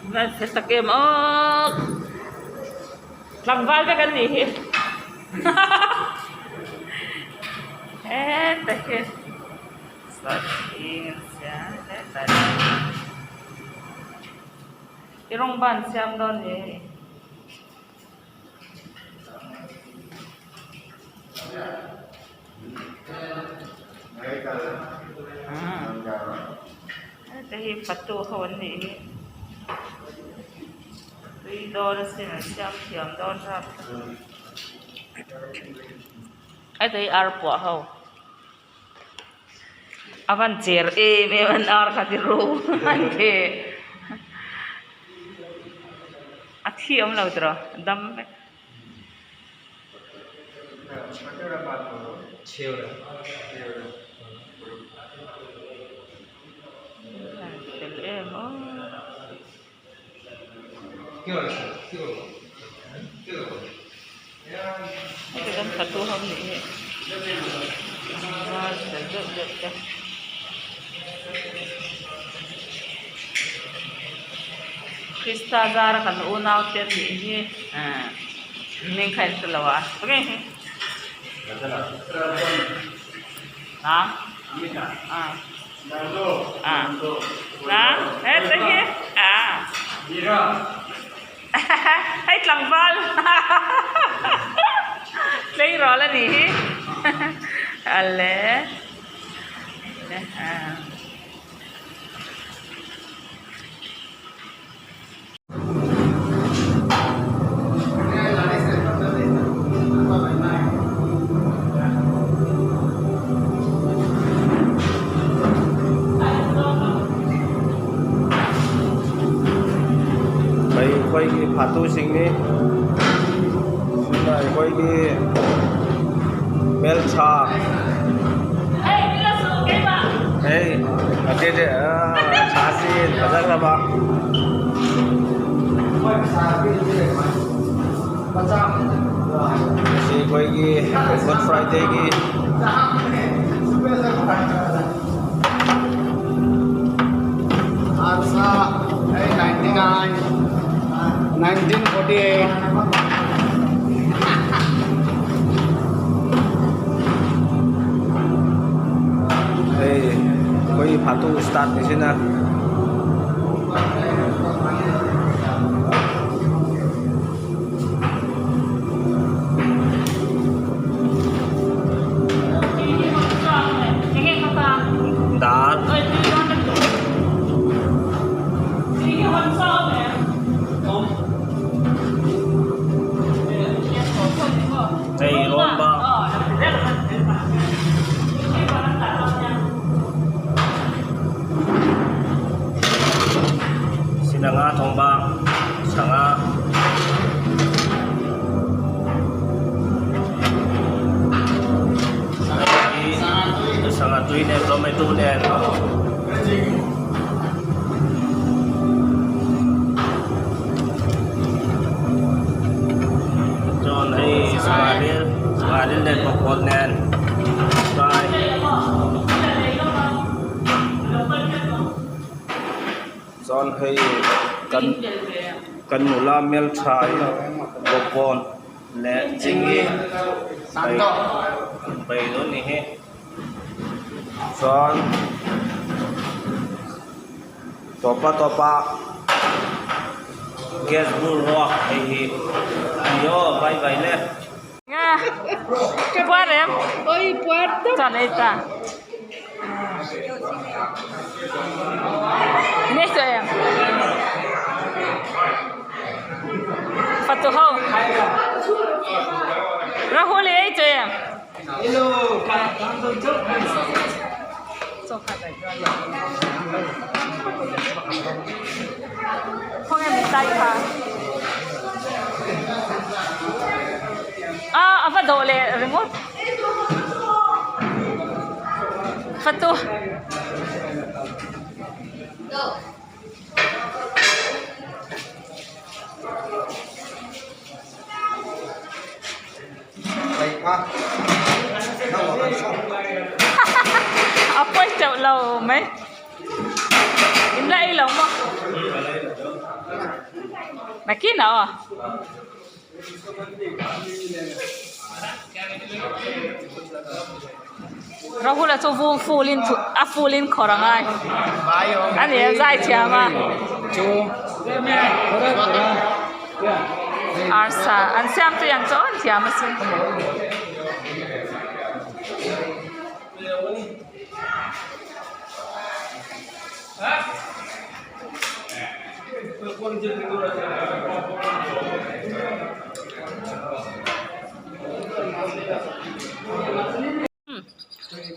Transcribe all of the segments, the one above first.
Van fel tak em aw tlangval vek an nih hi heta hi sawhthing an siam hetah i rawng ban siam dawn ni hei. Heta hi fatu ho an nih hi tui dawn asin an siam thiam dawn hrap heta hi ar puah ho a van cher em em an ar kha ti ru an ti a thi awm lo tiraw dam vek. Fel em aw. Heti kan fatu ho nih hi val fel deuh deuh te. Krista zara kan unau te an nih hi hming kha in hre lo a heta hi hei tlangval tleirawl a nih hi ale. ꯑꯩꯈꯣꯏꯒꯤ ꯐꯥꯇꯨꯁꯤꯡꯅꯤ ꯁꯤꯅ ꯑꯩꯈꯣꯏꯒꯤ ꯃꯦꯜꯁꯥ ꯁꯥꯁꯤ ꯐꯖꯈ꯭ꯔꯕ ꯉꯁꯤ ꯑꯩꯈꯣꯏꯒꯤ ꯒꯨꯗ ꯐ꯭ꯔꯥꯏꯗꯦꯒꯤ ꯑꯩꯈꯣꯏꯒꯤ ꯐꯥꯇꯨ ꯏꯁꯇꯥꯠꯅꯤꯁꯤꯅ ꯗꯥꯜ ꯏꯔꯣꯟꯕ ꯁꯤꯅ ꯉꯥ ꯊꯣꯡꯕ ꯁꯉꯥ ꯁꯉꯥꯇꯨꯏꯅꯦ ꯇꯣꯃꯦꯇꯣꯅꯦ chuan hei sangha ril sangha ril nen bawkbawn nen fry chuan hei kan kan nula hmeltha hi bawkbawn leh chingi bai bai dawn ni hi chuan tawpa tawpa gas bur ruak hei hi ani aw vai vai le. Nga puar em Ôi puar tấp. Chọn đây ta Nghe cho em Phật tổ không Rahul ấy cho em Hello, Khawnge min tai kha a a va dawh leh ringawt fatu A pawi teuh lo mai. In la ei lo maw? Nakinah aw. Rahula chu vung full in a full in khawrh a ngai a ni a zai thiam a arsa an siam chu ang chu an thiam asin.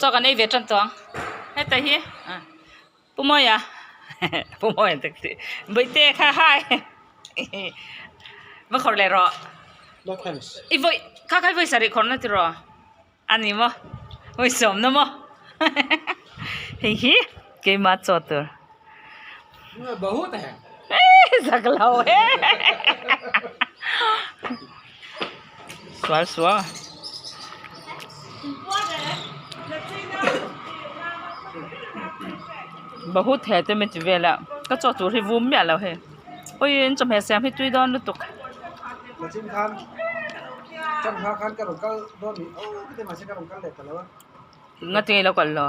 Chaw kan ei ve tan tawh ang heta hi Pu Mawia Pu Mawia tak tih Bawihte kha hai va khawrh leh rawh i vawi kha kha i vawi sarih khawrh na tiraw. A ni maw? Ui sawmna maw? Hei hi keimah chaw tur. Bahut hai. Zak lo he. Sual sual. Bahut he te mi ti vel a. Ka chaw tur hi vum miah lo hei. Ui in chawhmeh siam hi tui dawn lutuk. Nga tinge ilo kal lo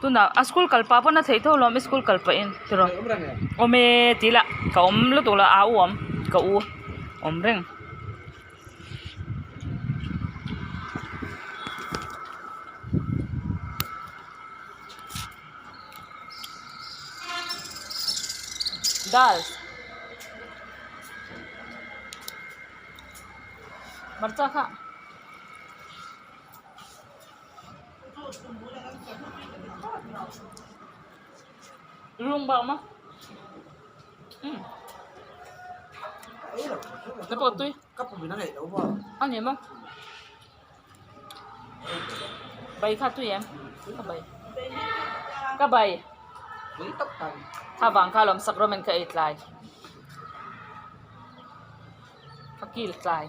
tunah a school kal pah pawn a theih tho lawm school kal pah in tiraw awm e tih lah ka awm lutuk lo a u awm ka u awm reng. Dal hmarcha kha rung bak maw umm na pawh tui a ni maw. Bai kha tui em ka bai ka bai thlavang kha lawm sacrament ka ei tlai ka kil tlai.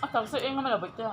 A tak chu eng emaw lo bawih te.